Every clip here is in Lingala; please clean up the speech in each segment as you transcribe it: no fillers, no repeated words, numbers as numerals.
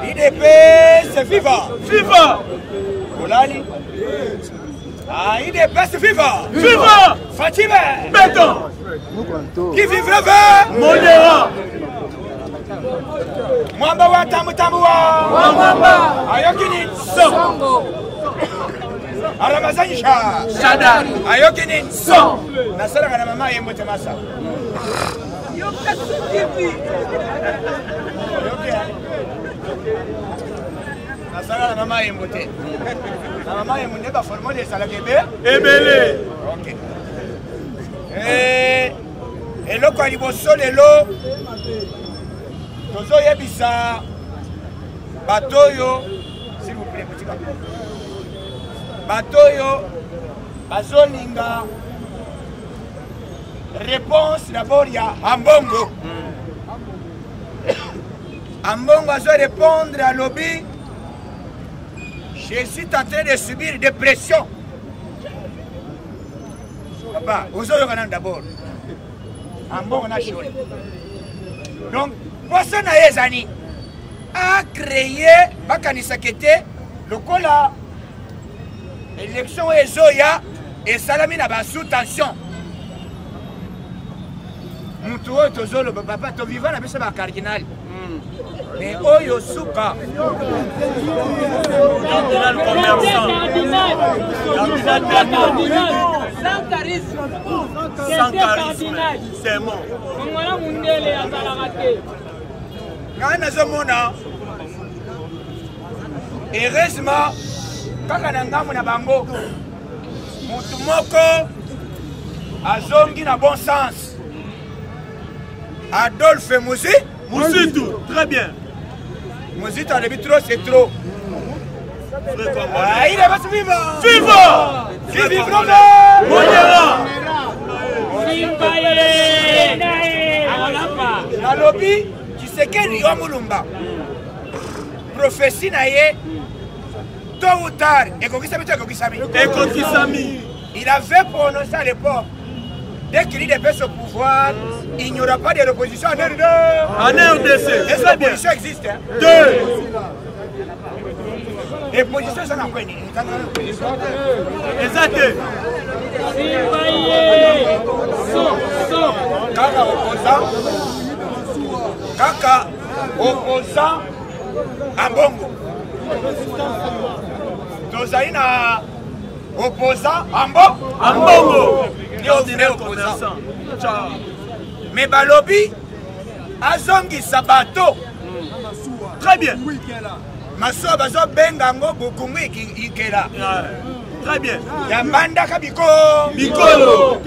Udps viva! Viva! Olali? Ah, Udps viva! Viva! Fatime! Beton! Qui vivra verra! Monera! Mwamba wa tambu tambu wa! Mwamba! Ayoki nini? Songo! Aramazani sha! Shadari! Ayoki nini? Son! Nasalaka na mama ye mbote masa. Yoka TV. Nasala na mama ye mbote. Na mama ye nde baformole ezalaka ebe ebele. Ok. Eh, eloko ya liboso lelo tozoyebisa bato oyo s'il vous plaît botika bato oyo bazolinga réponse d'abord ya Ambongo. Ambongo azo répondre alobi je suis en train de subir des pressions. Papa, ozoyoka nanu d'abord. Ambongo na Shole. Donc, poso na ye ezani a créé bakanisaka ete lokola élection oyo ezoya esalami na ba sous tension mutu oyo tozoloba papa toviva na biso ba cardinal mais oyo suka Cardinal commerçant. Cardinal Sans charisme. Sans charisme. C'est bon. Mongala mundele azalaka te. Ngai nazomona heureusement kaka na ngambo na bango mutu moko azongi na bon sens, Adolphe Muzi Muzitu, très bien. Muzitu alobi trop c'est trop. Ah, il est viva! Viva! Viva! Monera! Nalobi Tshisekedi wa Mulumba prophétie na ye tôt ou tard ekokisami to ekokisami? Ekokisami. Il avait prononcé à l'époque, dès qu'il est au pouvoir, il n'y aura pas de l'opposition en RDC. En RDC. Est-ce que l'opposition existe, hein? Deux. L'opposition, ça n'a pas une Exact. Kaka opposant, kaka opposant Ambongo. Tozali na opposant Ambo Ambongo. Nde opposant. Mais balobi azongisa bato. Très bien. Masuwa bazobenga yango bokungu ikela. Très bien. Ya mbandaka biko bikolo.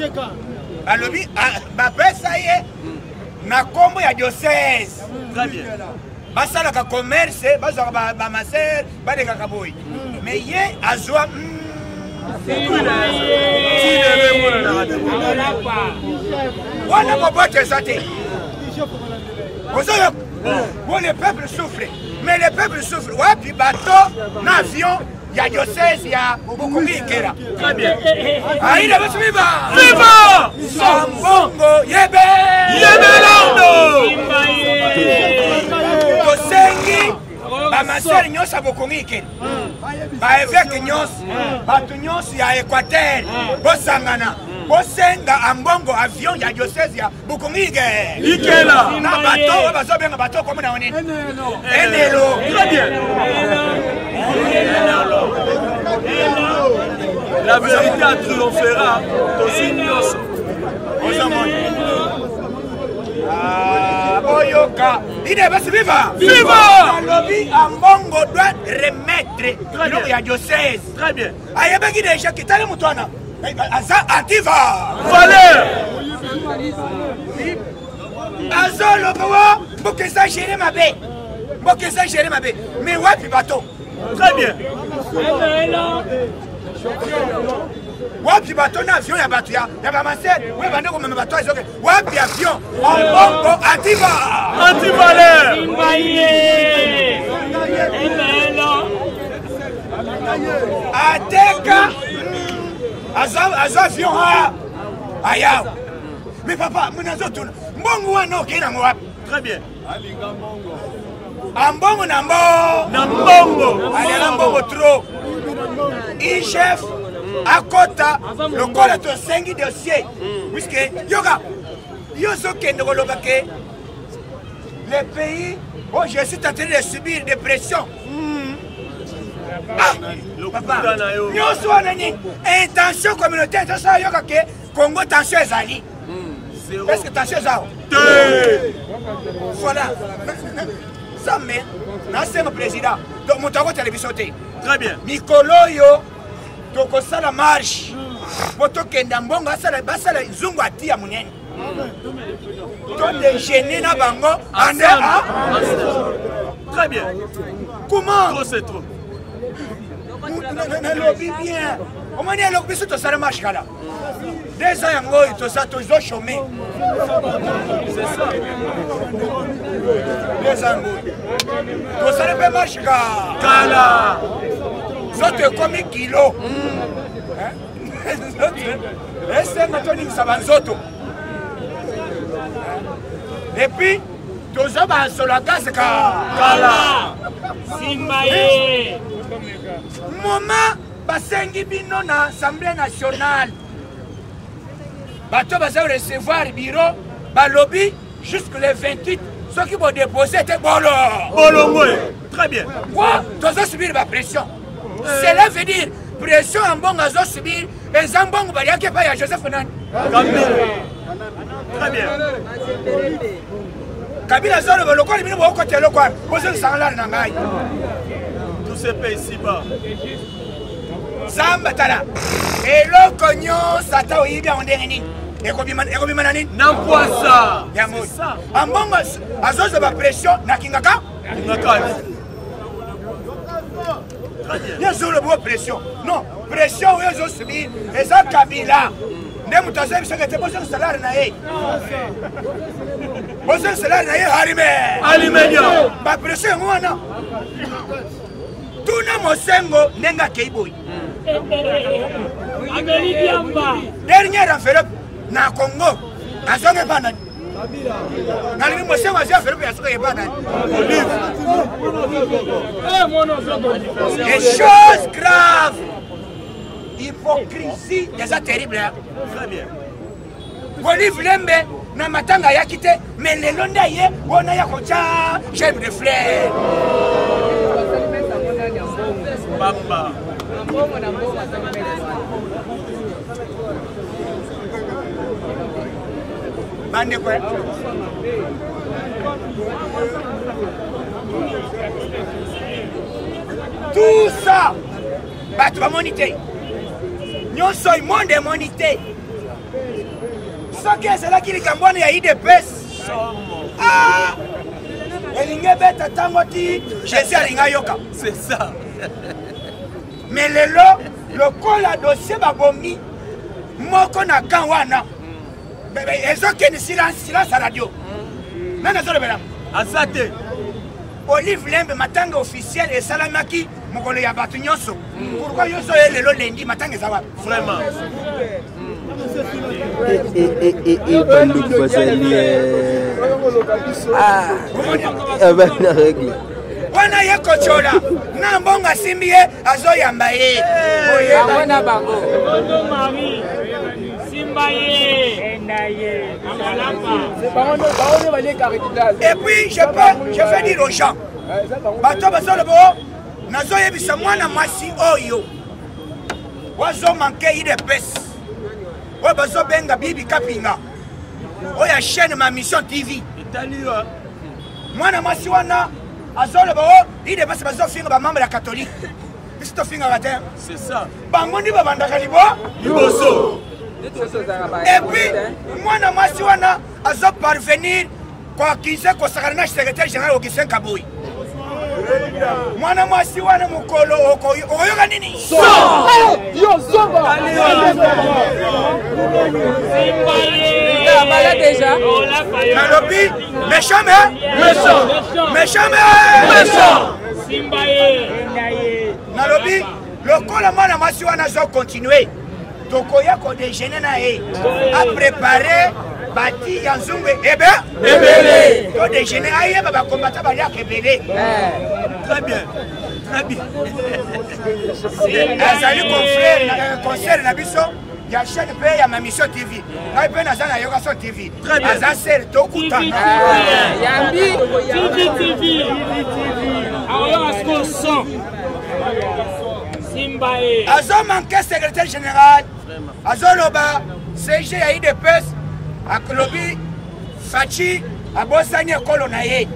Balobi bapesa ye na kombo ya diocèse. Très bien. Basalaka commerce, bazwaka bamaser, balekaka boye. Mais ye azwa wana mobote eza te. Ozoyoka bon, le peuple souffre, mais le peuple souffre wapi bato na avion ya diocèse ya Bokongi Ikela. Très bien. Aïda baso viva! Viva! Sambongo yebe! Yebelando! Tosengi bamasere nyonso ya Bokongi Ikela, baeveke nyonso, bato nyonso ya Équateur, bosangana bosenga Ambongo avion ya diocèse ya Bokongi Ikela na bato oyo bazobenga bato komona yango nini enelo. Très bien. La vérité a triomphera. Tosi nyonso. Ozomona boyoka idebasi viva viva. Alobi Ambongo doit remettre biloko ya diocèse. Très bien. Ayebaki déjà kitali moto wana aza antiva valeur. Azoloba wa mboka eza géré mabe, mboka eza géré mabe, mais wapi bato? Très bien. Wapi bato na avion ya bato ya ya bamasere oyo bande komema bato ezoke wapi avion ambongo antiba antivaleur ateka aza avion a aya mais papa nazotuna mbongo wana okei nango wapi? Très bien. Ambongo na mbo na mbongo alela mbongo trop. Igf akota lokola tosengi dossier, puisque yoka yo ozokende koloba ke le pays, oh, je suis en train de subir des pressions. Ah, papa, nyonso wana ni intention communautaire. Tosala yoka ke Congo tension ezali. Est ce que tension eza te? Voilà, nzambe nasenga président, donc moto akotala biso te. Très bien. Mikolo oyo tokosala marche mpo tokenda mbongo asala basala nzungu atiya monene to déjeuner na bango ande. Très bien. Comment? Trop c'est trop. Nalobi bien, omoni eloko biso tosala marche kala 2 ans yango oyo toza tozochome 2 ans yango oyo tosala mpe marche ka kala. Nzoto ekomi kilo, esenga toningisa banzoto. Et puis toza basola gaz ka kala. Simba ye. Moment basengi bino na Assemblée nationale, bato baza recevoir bureau, balobi jusque le 28 soki bodépose te, bolo bolongo. Très bien. Quoi? Tozosubir bapression. Cela veut dire pression ya mbongo azosubir eza mbongo baliaki epai ya Joseph nani? Kabila. Très bien. Kabila azoloba lokola bino bokota eloko wana bozongisanga lare na ngai. Tout se paye ici bas. Zamba tala eloko nyonso, ata oyibi yango ndenge nini, ekobima na nini? Na mpwasa. Yango ambongo azozwa bapression na Kingaka. Kingakati. Ye azoloba pression, non, pression oyo azosubir eza Kabila nde moto azoyebisaka ete bozongi salare na ye, bozongi salare na ye harime. Alimedia. Bapression yango wana. Tuna Mosengo ndenge akei boye. Ameli diamba. Dernière enveloppe na Congo azongi epa nani? Nalobi Mosengo azwi enveloppe ya soki epa nani? Olive. Les choses graves, hypocrisie eza terrible, hein? Très bien. Olive Lembe na matanga ayaki te, mais lelo nde aye wana ya kotya gerbe de fleur. Papa. Bandeko, tout ça bato bamoni te, nyonso monde emoni te. Soki ezalaki likambo wana ya UDPS, ah! Elingi ebeta ntango ti Jésus alingi ayoka. C'est ça. Mais lelo lokola dossier babomi moko na camp wana ezokende silence, silence ya radio. Nani azolobela? Aza te. Olive Lembe, matanga officiel esalamaki mokolo ya bato nyonso. Pourquoi nyonso oyo lelo lendi matanga eza wapi? Vraiment. Bandeko bazali bana règle. Wana ye kotyola na mbongo asimbi ye azoyamba ye. Bango na bango. Tondo Marie. Simba ye. Amalapa. Et puis je peux dire aux gens, bato bazoloba o nazoyebisa mwana mwasi oyo wazomanke UDPS oyo bazobenga Bibi Kapinga oyo ya chaîne Ma Mission TV. Etali yo. Mwana mwasi wana azoloba o UDPS bazofinga bamembre ya catholique. Biso tofingaka te. C'est ça. Bango ndi babandaka libo liboso. Et puis mwana mwasi wana azoparvenir koakize kosakana na secrétaire général Augustin Kaboyi. Mwana mwasi wana mokolo okoyoka nini? Nalobi méchant mais méchant, méchant mais méchant. Nalobi lokola mwana mwasi wana azo continuer, tokoya kodejeuner na ye, aprépare bati ya nzungu ebe ebele, todejeuner, ayeba bakombata baliaka ebele. Très bien, très bien. Azali confrère, concert na biso ya chaîne mpe ya Mamisio TV. Ngai mpe naza na Yokason TV, aza sere, tokutana. Yambi TV TV aoyoka siko son simba ye. Azomanke secrétaire général, azoloba CG ya UDPS, alobi Fatshi abosani ekolo na ye.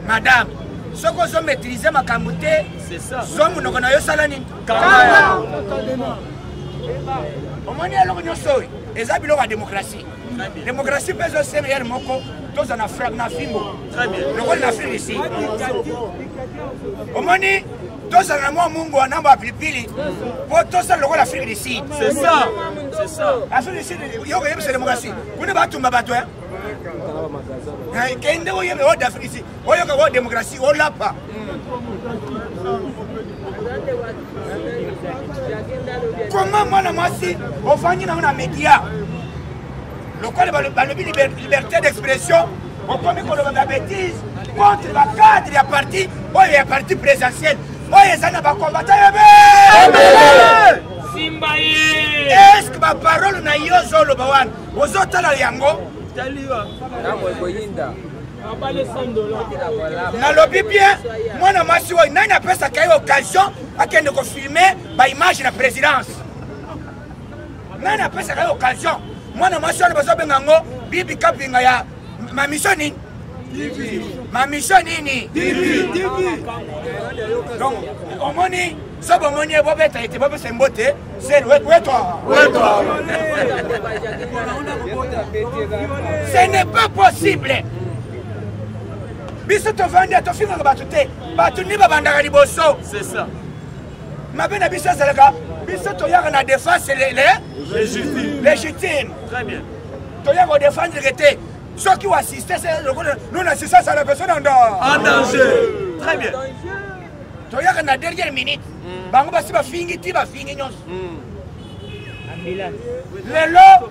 Madame, soki ozomaîtrise makambo te, zwa monoko na yo, sala nini? Omoni eloko nyonso oyo eza biloko ya démocratie. Démocratie mpe ezosenga yere moko toza na frappe na fimbo lokola na Afrique ici. Omoni, tozala na mwa mungu wana mwa pilipili mpo tosala lokola Afrique du Sud. C'est ça, c'est ça. Afrique du Sud, yo koyebisa démocratie kuna, batumba bato. Kende oyebe o d'Afrique du Sud, oyoka o démocratie, olapa. Comment mwana mwasi ofandi nango na média, lokola balobi liberté d'expression, okomi koloba babêtises contre bacadre ya parti oyo, ya parti présidentiel oyo eza na bacombattants ebele? Simba ye. Est ce que baparole na yo ozoloba wana, ozotala yango? Nalobi bien, mwana mwasi oyo, nani apesaka ye occasion akende kofilmer baimage na présidence? Nani apesaka ye occasion? Mwana mwasi wana bazobenga yango Bibi Kapinga ya Mamisio nini, Mamisio nini. Donc omoni, so bomoni ye, bobeta ete bopesa mbote sel wetwa. Ce n'est pas possible. Biso tovandi, tofingaka bato te. Bato nde babandaka liboso. C'est ça. Mabe na biso ezalaka, biso toyaka na défense légitime. Légitime. Très bien. Toyaka kodéfendre te. Soki oassiste, lokola non assistance à la personne en en danger. Très bien. Toyaka na dernière minute, bango basi bafingi ti bafingi nyonso. Lelo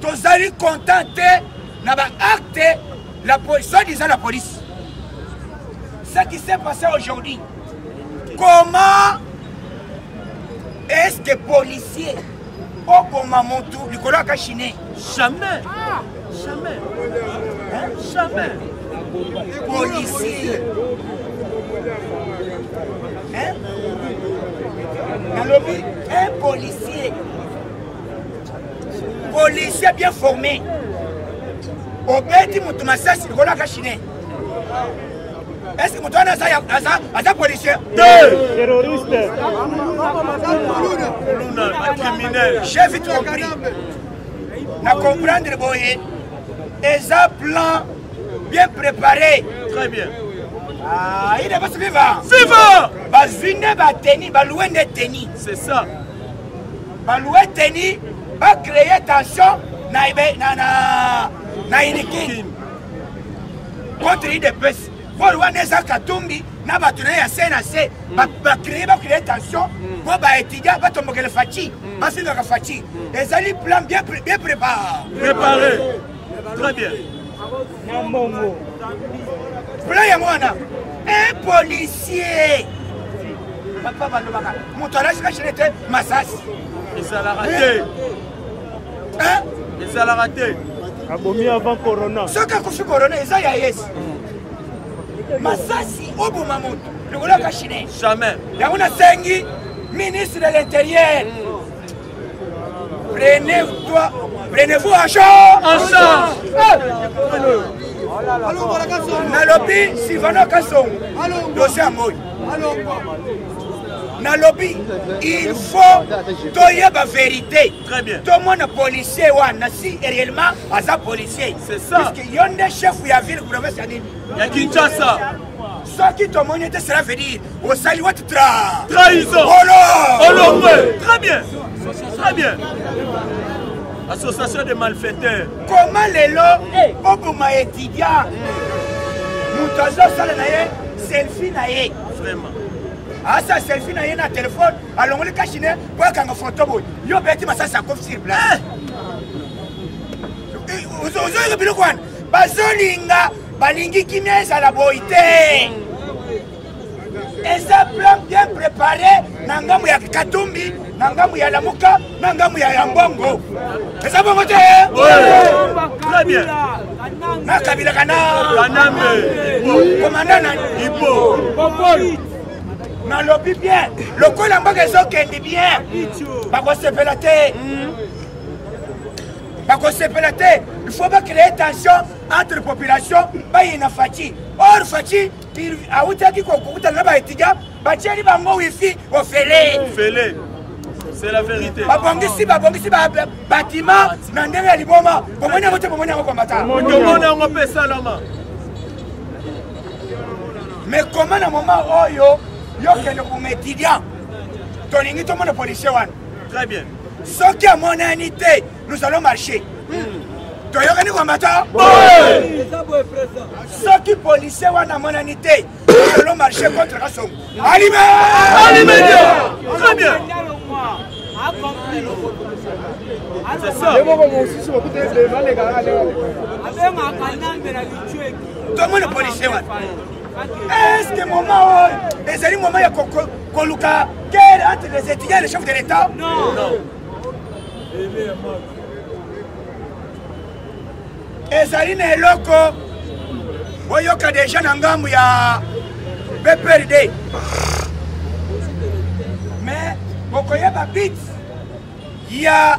tozali content te na baacte la soi-disant la police. Ce qui s'est passé aujourd'hui, comment est-ce que policier oboma motu likolo ya cache-nez? Jamais, jamais, jamais. Policier, hein? Nalobi un policier, policier bien formé, obeti motu masasi likolo ya cache-nez. Est ce que moto wana aza policier? Terroriste, criminel. J'ai vite compris. Na comprendre boye, eza plan bien préparé. Très bien. Ah, il est viva. Viva. Bazwi nde bateni, balouer nde teni. C'est ça. Balouer teni, bacréer tension na Unikin contre UDPS. Pole wana eza Katumbi na bato na ye ya se na se. Bacréer tension mpo baétudiant batombokele Fatshi, bafingaka Fatshi. Ezali plan bien, bien préparé. Préparé, très bien. Plan yango wana. Un policier, papa, balobaka moto alasi cache-nez te, masasi. Ezalaka te, ezalaka te. Abomi avant corona. Soki akufi corona, eza ya yesi. Masasi, oboma moto likolo ya cache-nez? Jamais. Yango nasengi ministre de l'Intérieur, prenez toi prenez-vous en charge. En charge. Nalobi Sylvano Kasongo, dossier ya moi, nalobi il faut toyeba vérité. Très bien. Tomona policier wana si réellement aza policier. C'est ça. Puisque yo nde chef ya ville province ya nini? Ya Kinshasa. Soki tomoni te, cela veut dire osali wati tra trahison. Olo olongwe. Très bien, très bien. Association de malfaiteurs. Comment lelo oboma étudiant, moto azosala na ye selfie na ye? Vraiment. Asa selfie na ye na telefone, alongoli kashine po akanga foto boye, yo beti masasi, akofi sur place. Ozoyoka biloko wana, bazolinga, balingi kimia ezala boyi te. Eza plan bien préparé na ngambo ya Katumbi, na ngambo ya Lamuka, na ngambo ya Yambongo. Eza bongo te? Très bien. Na Kabila kana Kanambe. Komanda nani? Ipo. Nalobi bien, lokola mboka ezokende bien, bakosepela te, bakosepela te. Il faut bacréer tension entre population, bayina Fatshi. Or Fatshi awutaki kokutana na baétudiant, batieli bango wifi ofele. Ofele, c'est la vérité. Babongisi bâtiment na ndenge ya liboma. Bomoni yango te? Bomoni yango komata? Tomoni yango mpe esalama. Mais comment na moment oyo yokende koboma étudiant? Tolingi tomona policier wana. Très bien. Soki amonani te, nous allons marcher. Toyokani komata? Soki policier wana amonani te, nous allons marcher contre Kasongo. Alime. Alimedia. Très bien, c'est ça. Tomona policier wana. Est ce que moment oyo ezali moment ya koluka guerre entre les étudiants et le chef de l'État? Non. Ezali na eloko boyoka deja na ngambo ya PPRD, mais bokoyeba bit ya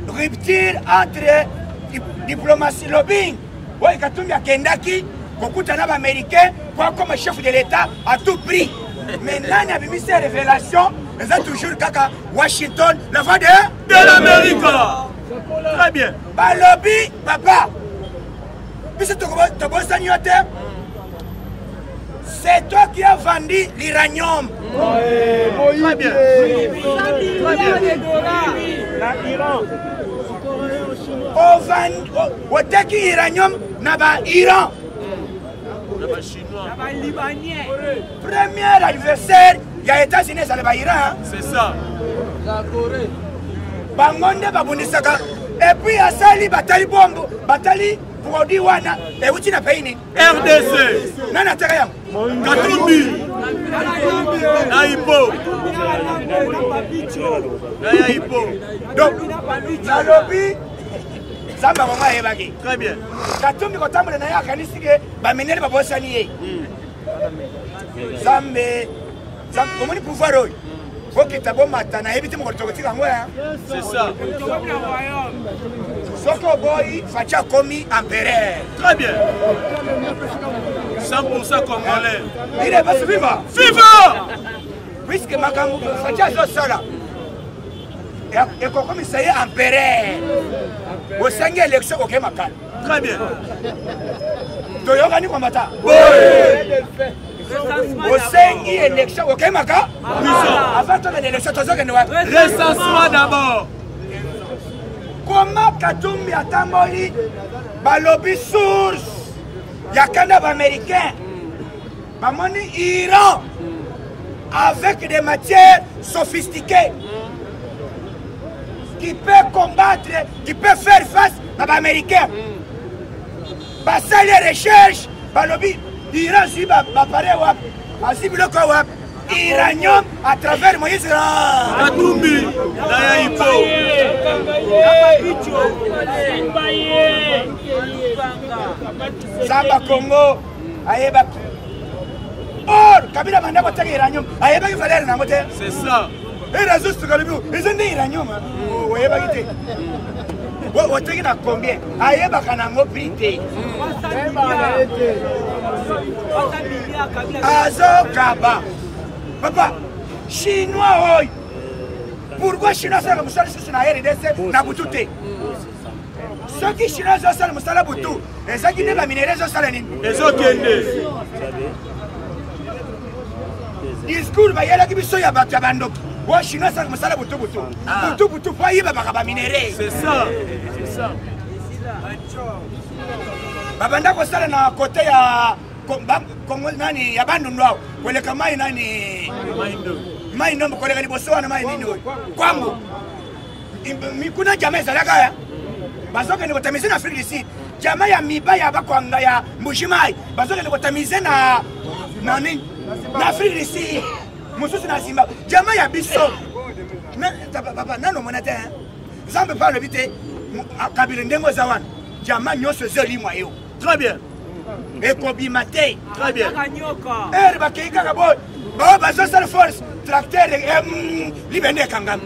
rupture entre diplomatie, lobbying oyo Katumbi akendaki kokuta na baaméricain po akoma chef de l'État à tout prix. Mais nani abimisi ya révélation? Eza toujours kaka Washington, la voix de de l'Amérique. Très bien. Balobi: papa, biso tobosani yo te, c'est toi qui as vendu l'uranium. Très bien. Très bien. Na Iran. Oteki uranium na ba-Iran. Na bachinois. Premier adversaire ya États-Unis ezala ba-Iran. C'est ça. Bango nde babundisaka. Et puis asali, batali bombo, batali produit wana euti na pays nini? RDC. Nani ateka yango? Katumbi na Ipo, na ya Ipo. Donc nalobi, Nzambe akongo ayebaki. Très bien. Katumbi kotambola na ye, akanisi ke baminere babosani ye. Nzambe, omoni pouvoir oyo bokita bomata, nayebi te mokolo tokotika yango ya. C'est ça. Soki oboyi, Fatshi akomi empereur. Très bien. 100% congolais. Ile basi, viva! Viva! Puisque makambo Fatshi azosala ekokomisa ye empereur, osengi élection, oke makala. Très bien. Toyokani komata? Osengi élection, oke maka. Avant tokende élection, tozokende wapi? Recensement d'abord. Koma Katumbi atamboli, balobi source ya kanda baaméricain bamoni Iran avec des matières sophistiquées qui peut combattre, qui peut faire face na baaméricain. Basali recherche, balobi Iran azwi baappareil wapi, azwi biloko wapi, uranium à travers Moïse Katumbi na ya Ipo. Zamba Congo ayebaki. Or Kabila banda koteka uranium, ayebaki valeur nango te. C'est ça. Ere azosuka, lobi eza nde uranium oyebaki te, oteki na combien? Ayebaka nango prix te, azokaba. Papa, chinois oyo, pourquoi chinois asalaka mosala lisusu na RDC na butu te? Soki chinois azosala mosala butu, ezaki nde baminerais ezosala nini? Ezokende. Discours bayelaki biso ya bato ya bandoki. Wa chinois asalaka mosala butu butu. Ah. Butu butu po ayiba baka ba minerais. C'est ça. C'est ça. Babanda kosala na kote ya Kongo nani ya Bandundu awa koleka mai nani mai ndombe koleka liboso wana mai nini oyo kwango kuna jama ezalaka ya bazokende kotamize na Afrique du Sud jama ya miba ya bakwanga ya Mbuji-Mayi bazokende kotamize na na nini na Afrique du Sud mosusu na Zimbabwe jama ya biso papa nano omona te Nzambe mpe alobi te Kabila ndenge oza wana jama nyonso ezolimwa yo. Très bien. Ekobima te. Très bien. Ere bakei kaka boye bao bazosala force tracteur eh, libende ekangami.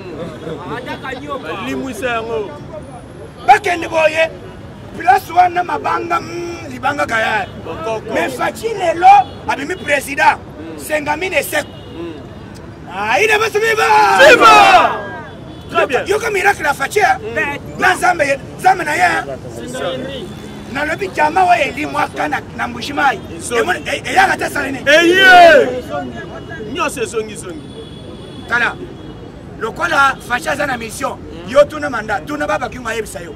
Balimwisa yango. Bakende boye place wana mabanga libanga kaya. Mais Fatshi lelo abimi président. Sengamine eseko. Ah, il est viva! Viva! Très bien. Yoka miracle ya Fatshi na Nzambe Nzambe na ye. Nalobi jama oyo elimwaka na Mbuji-Mayi. Eyaka te esali nini? Eye! Nyonso ezongi-zongi. Tala, lokola Fatshi aza na mission, yo tuna manda, tuna baba Kingo ayebisa yo.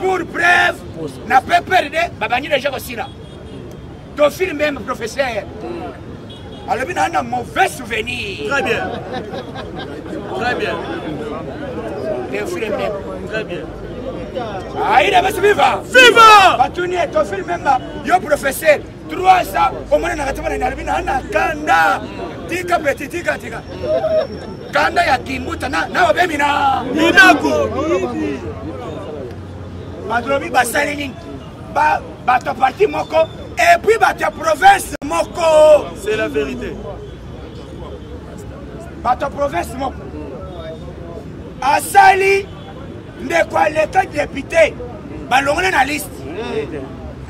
Pour preuve, na PPRD babandi deja kosila. Tofile même professeur. alobi na na mauvais souvenir. Très bien. Très bien. Théophile Mbemba. Très bien. Aïda basi viva. Viva! Batuni Théophile Mbemba, yo professeur, 3 ans, omona na katima na alobi na na kanda. Tika petit tika tika. Kanda ya Kimbuta na na obemi na. Minaku. Badrobi basali nini? Ba bato parti moko et puis bato ya province moko. C'est la vérité. Bato ya province moko. Asali ndeko aleka député balongole na liste.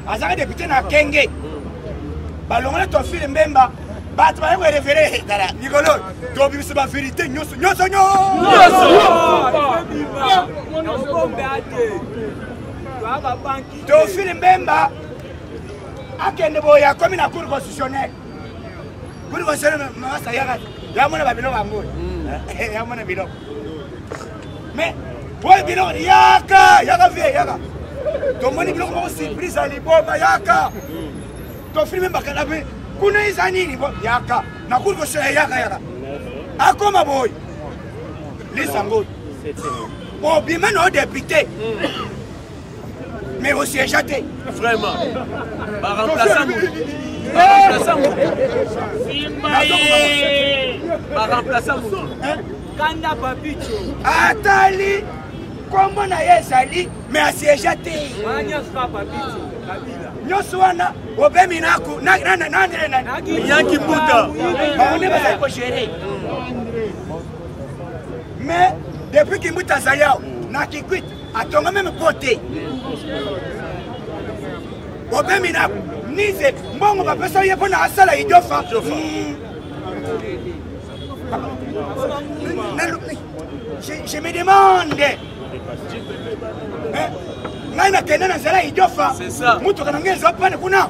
Azalaki député na Kenge. Balongole Théophile Mbemba. Bato baye ko référé tala likolo tobimisa ba vérité nyonso nyonso nyonso. Théophile Mbemba akende boye akomi na cour constitutionnelle. Cour constitutionnelle masa yaka yamona ba biloko yango. Yamona biloko. Mais boye biloko yaka yaka vie yaka. Tomoni biloko moko surprise ya liboma yaka. Théophile Mbemba kala pe kuna eza nini bo yaka na cour constitutionnelle yaka yaka. Akoma boye. Lisango. Obima na député. Mais au siège te. Vraiment. Ba remplaçant. Ba remplaçant. Ba remplaçant. Kanda Papicho. Atali kombo na ye ezali mais asiége te. Nyonso wana obemi naku nandele nani? Yanki Mbuta. Bango nde bazali kogere. Mais depuis Kimbuta azali awa na Kikwit atonga meme po te. Obemi na nize mbongo bapesa ye mpo na asala idofa. Je me demande ngai nakende na nzela idofa motuka na ngai ezwa pane kuna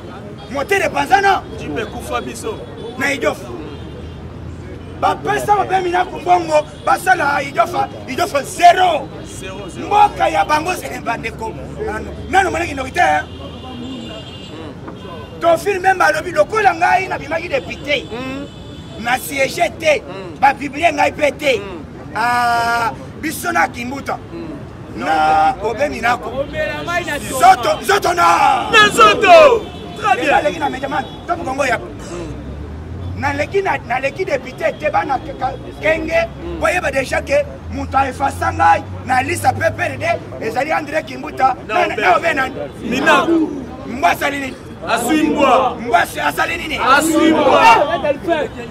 motere epanzana na idofa bapesa babemi na mbongo basala idofa idofa zero mboka ya bango bandeko nano monaki ndoki te Théophile Mbemba alobi lokola ngai nabimaki député na siège te bapiblie ngai mpe te biso na Kimbuta na obemi nako nzoto nzoto na na nzoto. Très bien. Naleki na médiaman top Congo ya naleki naleki député te bana Kenge boyeba déjà que moto aefasa ngai na liste ya PPRD ezali André Kimbuta na obe nani Minaku. Mbwa asali nini? Asui mbwa. Mbwa asali nini? Asui mbwa.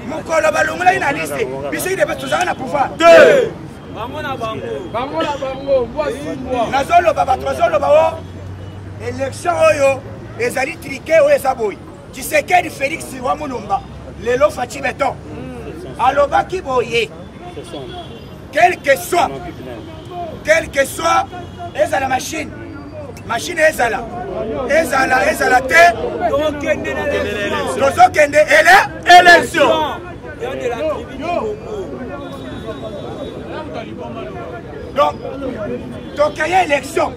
Mokolo balongolaki na liste biso idebe tozalaka na pouvoir te. Bango na bango. Bango na bango, mbwa asui mbwa. Nazoloba bato bazoloba o élection oyo ezali triqué oyo eza boye. Tshisekedi Félix wa Mulumba lelo Fatshi Beton alobaki boye quel que soit quel que soit ezala machine Machine ezala ezala ezala te, tozokende ele élection. Donc tokeye élection,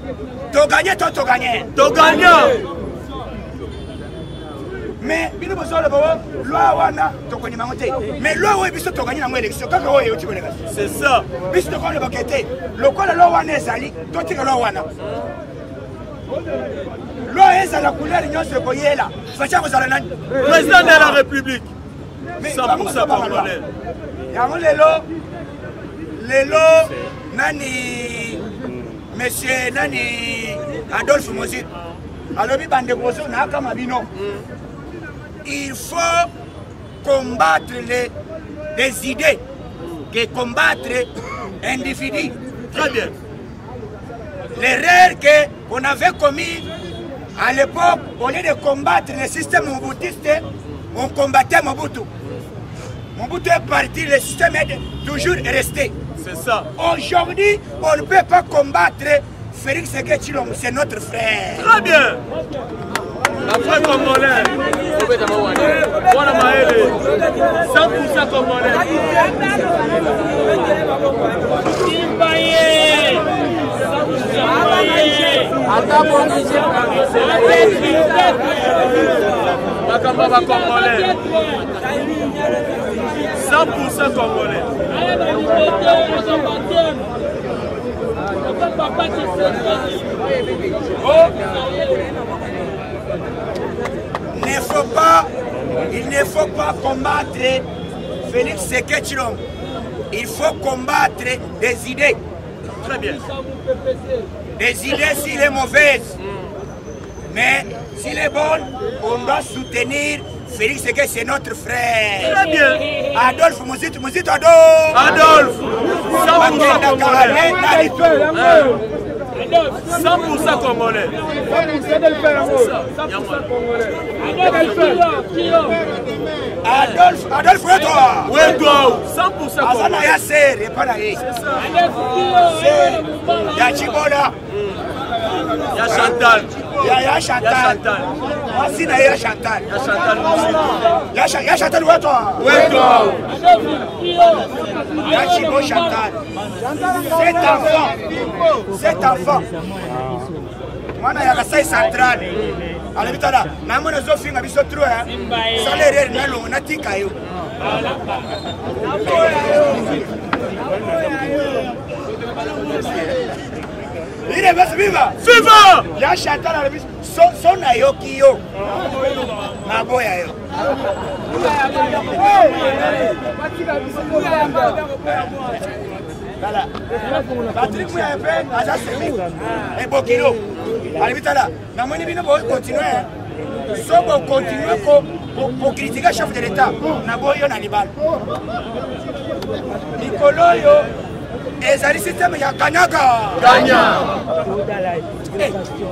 toganye to toganye toganye. Mais bino bozoloba o loi wana tokondima yango te, mais loi oyo biso toganye nango élection kaka oyo euti koleka. C'est ça. Biso tokolobaka te lokola loi wana ezali, totika loi wana. Loi ezala couleur nyonso ekoyela, Fatshi akozala nani? Président de la République. 100% congolais. Yango lelo lelo nani, monsieur nani, Adolphe Mozito alobi: bandeko bozo naakama bino, il faut combattre les idées que combattre individu. Très bien. L'erreur que on avait commis à l'époque, au lieu de combattre le système mobutiste, on combattait Mobutu. Mobutu est parti, le système est toujours resté. C'est ça. Aujourd'hui, on ne peut pas combattre Félix Tshisekedi Tshilombo, c'est notre frère. Très bien. La vraie congolais. Voilà Maël. 100% congolais. Simbaye. Ata bongi. Makambo ba congolais. 100% congolais. Oh. Ne faut pas, il ne faut pas combattre Félix Tshisekedi Tshilombo. Il faut combattre des idées. Très bien. Des idées s'il est mauvaise. Mais s'il est bonne, on doit soutenir Félix Tshisekedi, c'est notre frère. Très bien. Adolphe Muzito, Muzito Adolphe. Adolphe. 100% congolais. 100% congolais. 100% congolais. Adolphe, Adolphe Wetwa. Wetwa, 100% Aza na ya sere epa na ye. Ya Chibola. Ya Chantal. Ya Chantal. Mwasi na ye ya Chantal. Ya Chantal. Ya Chantal Wetwa. Wetwa. Ya Chibo Chantal. Cet enfant. Cet enfant. Mwana ya Kasai Central. Alobi tala, namoni ozofinga biso trop, sala erreur nalongo natika yo. Ile basi viva. Viva! Ya Chantal alobi so nayoki yo. Naboya yo. Tala. Patrick Muyaya mpe aza semi ebokilo. Alobi tala, namoni bino bokontinue, so bokontinue kokritike chef de l'État, naboyi yo na libala. Mikolo oyo ezali système ya kanyaka Ganya.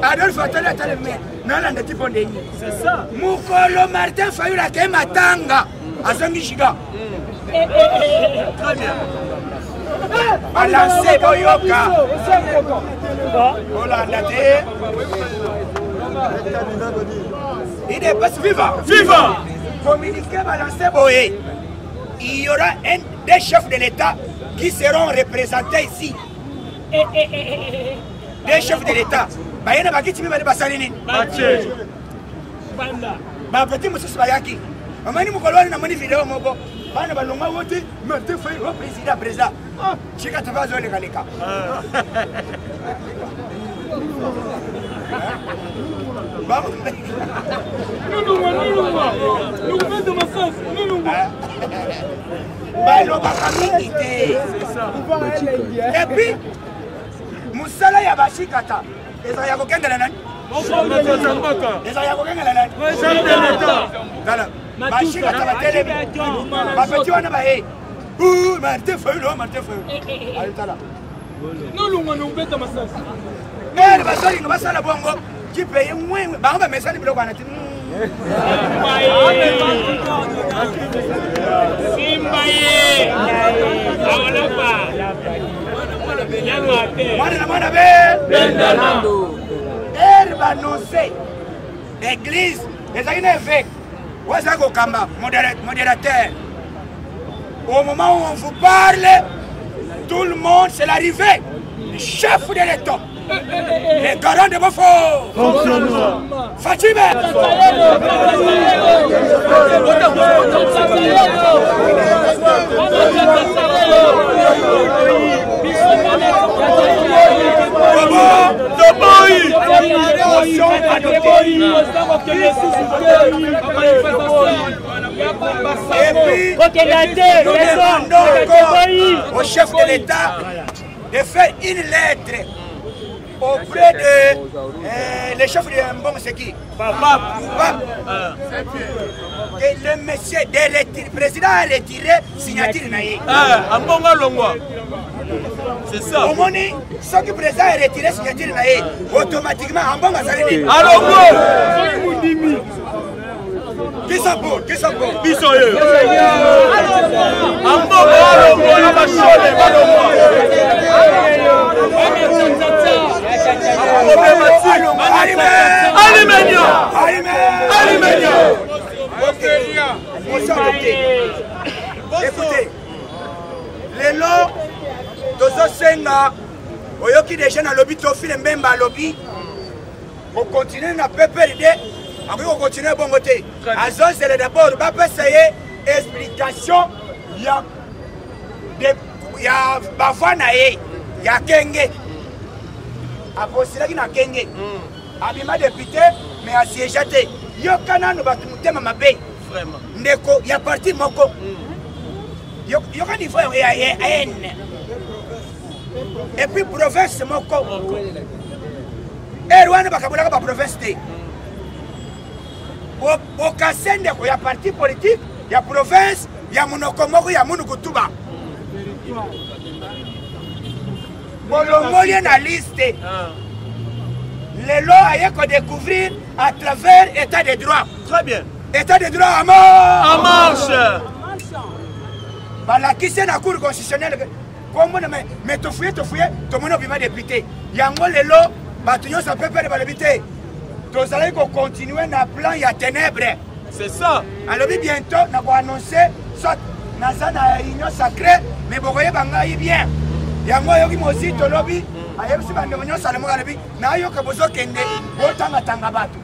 Adolphe atali atali, me nalanda ti mpo ndenge C'est ça. mokolo Martin Fayulu akei matanga, azongi giga. Très bien. Balance boyoka, bolanda te. UDPS viva! Viva! Communiqué balancé boye: il y aura des chefs de l'État qui seront représentés ici. Des chefs de l'État baye na bakiti mibale, basali nini? Batie. Bapeti mosusu bayaki. Amani mokolo wana namoni video moko, bana balongwa wote Martin Fayulu o président, président chika tabe azolekaleka. Nulungwa, nulungwa. Nukubeta masasi, nulungwa. Balobaka mingi te. Et puis mosala ya bashikata ezala ya kokendela nani? Ezala ya kokengela nani? Chef de l'État. Tala bashikata batelemi, bapeti wana baye: Martin Fayulu, Martin Fayulu. Ayo tala. Nulungwa, nukubeta masasi. Ere bazolinga basala bongo jipeye mwewe, bango bamesani biloko wana ti. Simba ye. Awalapa. Nyama te. Mwana na mwana be. Bendana. Baannonce église ezalaki na évêque oyo azalaki kokamba modérateur. Au moment où on vous parle, tout le monde, c'est l'arrivée du chef de l'État, les garants de Beaufort, Fatime. Motion adoptée. Et puis, nous demandons encore au chef de l'État de faire une lettre auprès de le chef de Mbongo, c'est qui? Pape. Pape. Que le monsieur de retirer, président a retiré signature na ye. Ambongo alongwa. C'est ça. Omoni, soki président a retiré signature na ye, automatiquement Ambongo azali nini? Alongo. Biso pour, biso pour. Biso ye. Ambongo alongwa na bashole balongwa. Problématique. Alimenia. Alimenia. Ok. Motion adoptée. Écoutez, lelo tozosenga, oyoki deja nalobi, Tofile Mbemba alobi kokontinue na PPRD, akoki kokontinue bongo te, azozela d'abord bapesa ye explication ya ya bavoi na ye ya kenge aposilaki na kenge, abima député mais asiéja te. Yoka nano bato motema mabe, ndeko ya parti moko. Yoka niveau ya haine. Et puis province moko ere wana bakabolaka baprovince te, okase ndeko ya parti politique ya province ya monoko moko ya munuku tuba, bolongoli ye na liste. Lelo aye kodécouvrir à travers état de droit. Très bien. État de droit en marche. En marche. Balakisi ye na cour constitutionnelle kombo na me tofuye tofuye, tomoni obima député. Yango lelo bato nyonso ya pepele balobi te, tozalaki kocontinue na plan ya ténèbre. C'est ça. Alobi bientôt na koannonce soit naza na union sacrée, mais bokoyeba ngai bien. Yango oyoki mosi tolobi, ayebisi bandeko nyonso alemoka, alobi nayoka bozokende botangatanga bato,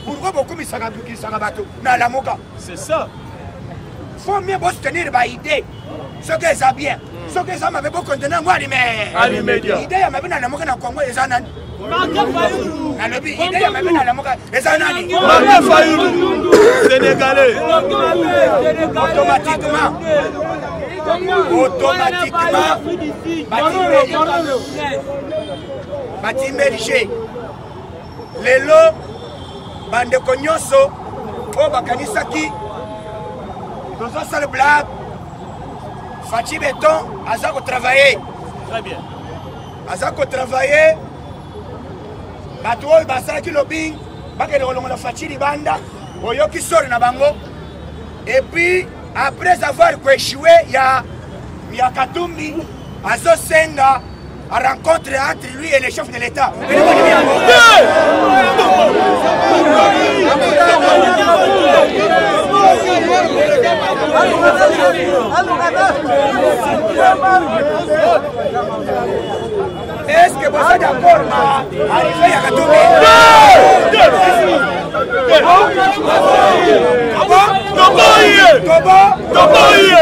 pourquoi bokumisaka bukisaka bato na Lamuka? C'est ça. Faut mieux bosoutenir baidée soki eza bien, soki eza mabe bokontina yango alime. Alimedia. Idée ya mabe na Lamuka na Congo eza nani? Nalobi idée ya mabe na Lamuka eza nani? Martin Fayulu, Sénégalais. Automatiquement, automatiquement batimbeli je. Lelo bandeko nyonso oyo bakanisaki tozosala blague, Fatshi Béton aza kotravaille. Très bien. Aza kotravaille. Bato oyo basalaki lobbying bakende kolongola Fatshi libanda, oyoki sori na bango. Et puis après avoir koéchoué ya Katumbi, azosenga rencontre entre lui et le chef de l'État. Est-ce que vous êtes d'accord à arriver à Katumbi? Toboye. Tobo. Toboye.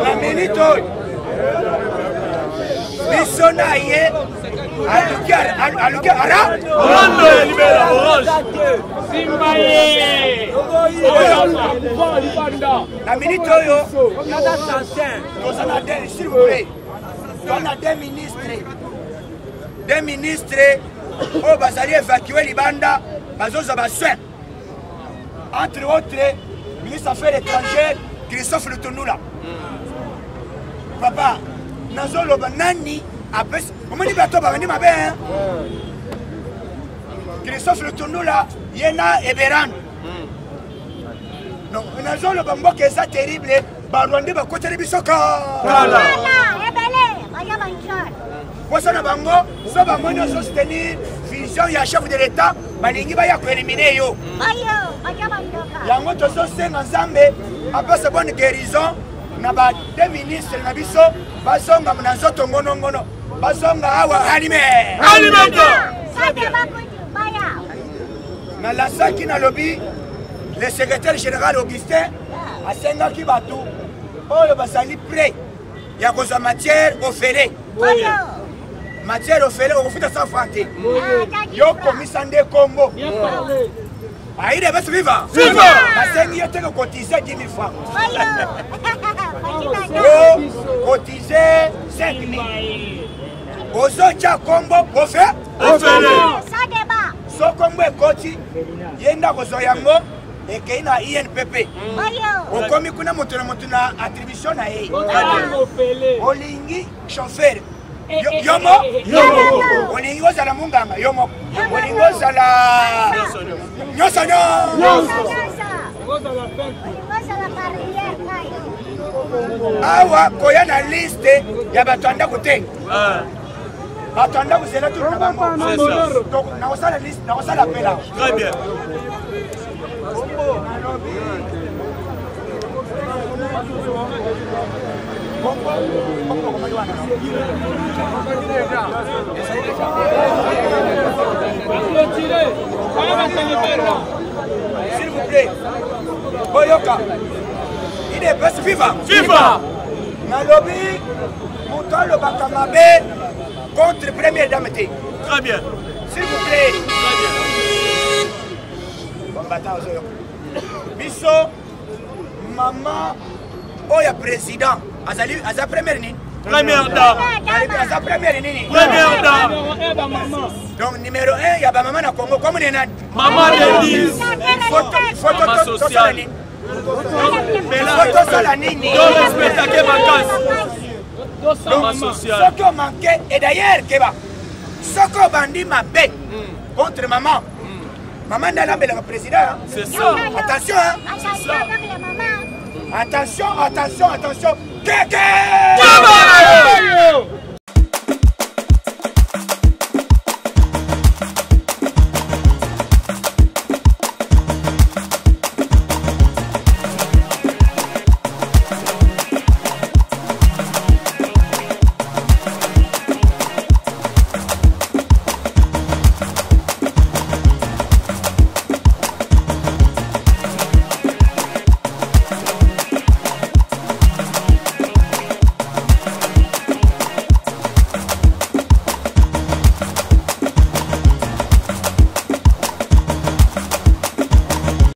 Na minute oyo biso na ye aluki aluki ara Orlando ya libela orange. Simba ye. Na minute oyo toza na deux, s'il vous plaît, toza na deux ministres, deux ministres oyo bazali évacue libanda, bazozwa basoin, entre autres ministre affaires étrangères Christophe Lutundula. Papa, nazoloba nani apesi? Omoni bato babandi mabe, hein? Christophe Lutundula ye na Eberande. Non, nazoloba mboka eza terrible, barwandais bakoteli biso ka Kala. Posa na bango so bamoni ozo soutenir vision ya chef de l'État, balingi baya koelimine yo. Yango tozosenga Nzambe apesa bonne guérison na ba deux ministres na biso, bazonga na nzoto ngonongono, bazonga awa alime nalasaki. Nalobi, le secrétaire général Augustin asengaki bato oyo bazali prêt ya kozwa matière ofele. Matière ofele, okofuta 100 franc te, yo komisa nde kombo aide basi. Viva! Basengi yo te kokotize 10 000 francs, yo kotize 5 000, ozotya kombo ofe. So kombo ekoti, ye nde akozwa yango, ekei na INPP. Okomi kuna, moto na moto na attribution na ye. Olingi chauffeur, yo mo olingi ozala monganga, yo moko olingi ozala nyonso nyonso. Awa koya na liste ya bato ya ndako te. Bato ya ndako, zela turu na bango, nakosala liste, nakosala appel awa. Très bien. Nalobi bongo komaki wana. S'il vous plaît, boyoka, UDPS viva! Viva! Nalobi, moto alobaka mabe contre première dame te. Très bien. S'il vous plaît. Très bien. Bombata, ozoyoka biso, mama oyo ya président azali, aza première nini? Première dame. Aza première nini? Première dame. Donc numéro 1 ya bamama na Congo komone nani? Mama Denise. Mama sociale. Nini faut tosala nini? To respectake makasi. Mama sociale. Soki omanke, et d'ailleurs keba, soki obandi mabe contre mama, mama nde alambelaka président. C'est ça. Attention, hein? Attention, attention, attention, keke.